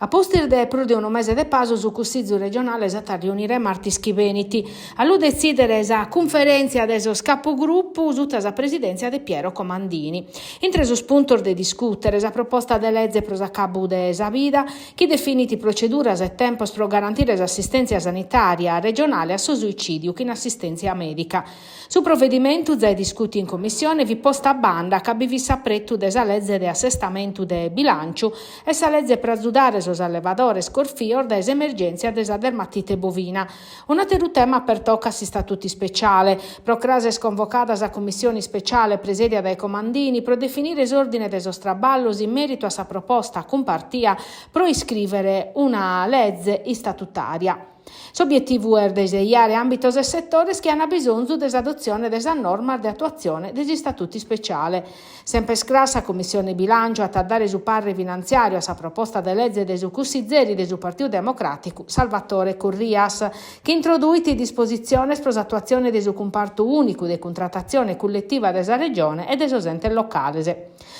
A pustis de prus de unu mese de pasu su Cussizu regionale s'at a riunire martis chi benit a lu detzìdere sa cunferèntzia de sos capugrupu suta sa presidèntzia de Piero Comandini. Intre sos puntos de discùtere sa proposta de leze pro s'acabu de sa vida chi definit proceduras e tempos pro garantire s'assistèntzia sanitària regionale a su suicìdiu chin assistèntzia mèdica. Su provedimentu zai discùtiu in commissione fit postu a banda ca bi fit s'apretu de sa leze de assestamentu de bilànciu e sa leze pro azudare sos allevadores corfios dae s'emergèntzia de sa dermatite bovina. Un'àteru tema pertocat s'Istatutu ispeciale. Pro cras est convocada sa cummissione ispeciale presèdia dae Comandini pro definire s'òrdine de sos traballos in mèritu a sa proposta cumpartia pro iscrìvere una leze istatutària. S'obietivu est de sejare àmbitos e setores chi ant bisonzu de s'adotzione de sas normas de atuatzione de s'Istatutu ispeciale. Semper cras sa Commissione Bilànciu at a dare su parre finantziàriu a sa proposta de leze de su cussizeri de su Partiu Democràticu Salvatore Corrias, chi introduit dispositziones pro s'atuatzione de su cumpartu ùnicu de cuntratatzione culletiva de sa Regione e de sos entes locales.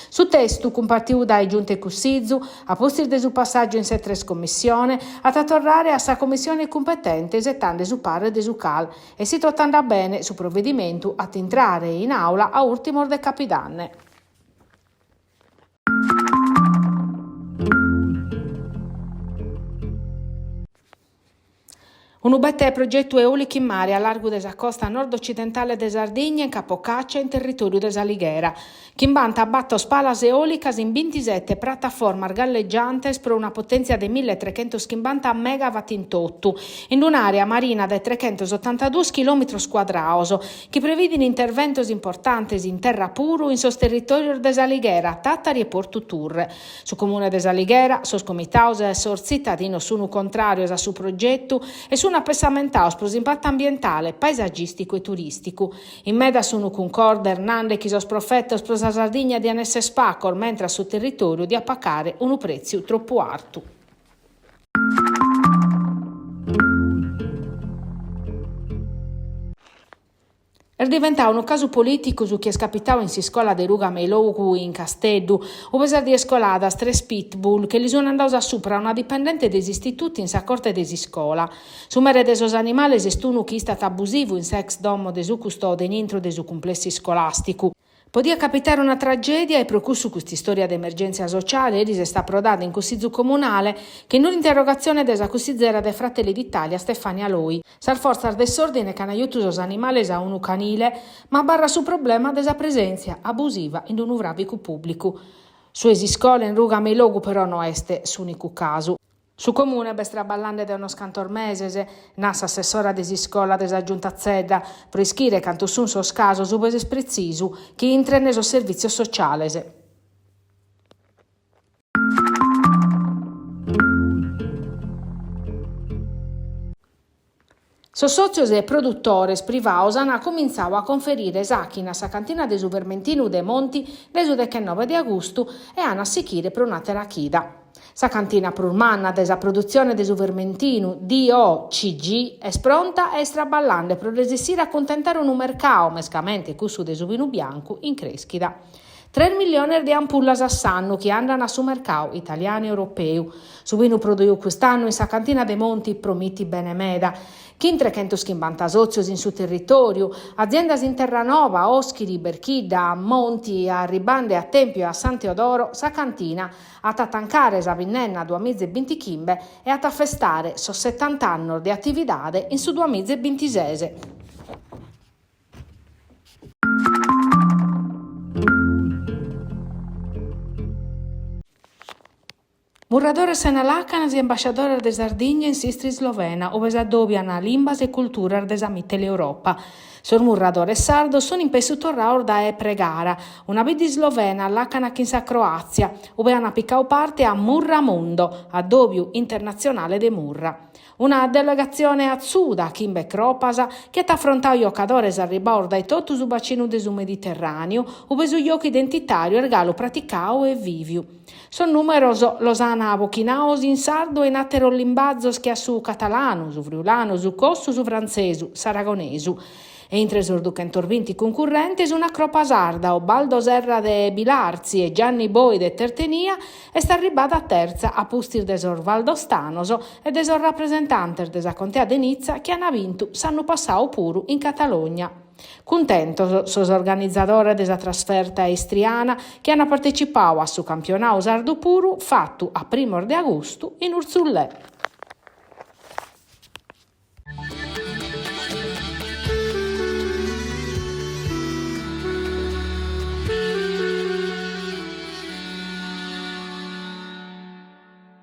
Su testu, cumpartiu dae Giunta e Cussizu, a pustis de su passàgiu in sas tres commissione, at a torrare a sa commissione cumpetente isetande su parre de su CAL e si totu andat bene su provedimentu at intrare in àula a ùrtimos de capidanne. Unu bete progetu eòlicu in mare a largu de sa costa nord-ocidentale de Sardigna in Capo Caccia in territòriu de S'Alighera. Chimbantabator palas eòlicas in bintisete prataformas gallegiantes pro una potèntzia de milletrechentochimbanta megawatt in totu, in un'àrea marina de trechentosotantaduos chilòmetros cuadrados, chi previdin interventos importantes in terra puru in sos territòrios de S'Alighera, Tàtari e Portu Turre. Su Comune de S'Alighera, sos comitados e sos tzitadinos sunu contràrios a su progetu e sunu apessamentados pro s'impatu ambientale, paesagìsticu e turìsticu. In meda sunu cuncordes nande chi sos profetos pro sa Sardigna dian esser pacos mentras su territòriu diat pacare unu prètziu tropu artu. Est diventadu unu casu polìticu su chi est capitadu in s'iscola de Ruga Meilogu in Casteddu, ue sas dies coladas tres pitbull che li sun andados a supra a una dipendente de s'istitutu in sa corte de s'iscola. Su mere de sos animales est unu chi istat abusivu in s'ex domo de su custode in intro de su cumplessu iscolàsticu. Podiat capitare una tragèdia e pro cussu custa istòria de emergèntzia sociale eris est aprodada in Cussizu Comunale chin un'interrogatzione de sa cussizera de Fratelli d'Italia Stefania Loi. Sas fortzas de s'òrdine ch'an jutu sos animales a unu canile, ma abarrat su problema de sa presèntzia abusiva in unu fràbicu pùblicu. Su 'e s'iscola in Ruga Meilogu però no est s'ùnicu casu. Su Comune b'est traballande dae unos cantos meses, nat s'assessora de s'iscola de sa Giunta Zedda, pro ischire cantos sunt sos casos ue est pretzisu chi intren sos servìtzios sociales. Sos sòtzios e produtores privados ant cumintzadu a conferire s'àchina a sa cantina de su Vermentinu de Monti dae su dechenobe de agustu e ant a sighire pro un'àtera chida. Sa cantina prus manna de sa produtzione de su Vermentinu, DOCG, est pronta e est traballende pro resessire a cuntentare unu mercadu, mescamente cussu de su binu biancu, in crèschida. Tres milliones de ampullas a s'annu chi andant a su mercadu italianu e europeu. Su binu produidu cust'annu in sa cantina de Monti promitit bene meda. Chin trechentochimbanta sòtzios in su territòriu, aziendas in Terranova, Òschiri, Berchidda, Monti, arribande a Tèmpiu e a San Teodoro, sa cantina at a tancare sa binnenna duamiza e bintichimbe e at a festare sos setant'annos de atividade in su duamiza e bintises. Murradores sena làcanas e ambasciadores de Sardigna in s'Istria islovena, ue s'addòbiant limbas e culturas de sa Mitteleuropa. Sos murradores sardos sunt in pessu torrados dae Pregara, una bidda islovena a làcana chin sa Croàtzia, ue ant picadu parte a Murramondo, addòbiu internatzionale de murra. Una delegatzione atzuda, chimbe cropas, chi at afrontadu jocadores arribados dae totu su bacinu de su Mediterràneu, ue su jocu identitàriu est galu praticadu e vìviu. Sos nùmeros los an abochinados in sardu e in àteros limbazos che a su catalanu, su friulanu, su cossu, su frantzesu, s'aragonesu. E intre sos duchentosbinti cuncurrentes una cropa sarda, Ubaldo Serra de Bilartzi e Gianni Boi de Tertenia, est arribbada tertza a pustis de sos valdostanos e de sos rapresentantes de sa Contea de Nitza chi ant bintu s'annu passadu puru in Catalogna. Cuntentos sos organizadores de sa trasferta istriana chi ant partecipadu a su campionadu sardu puru fatu a primos de agustu in Urtzullè.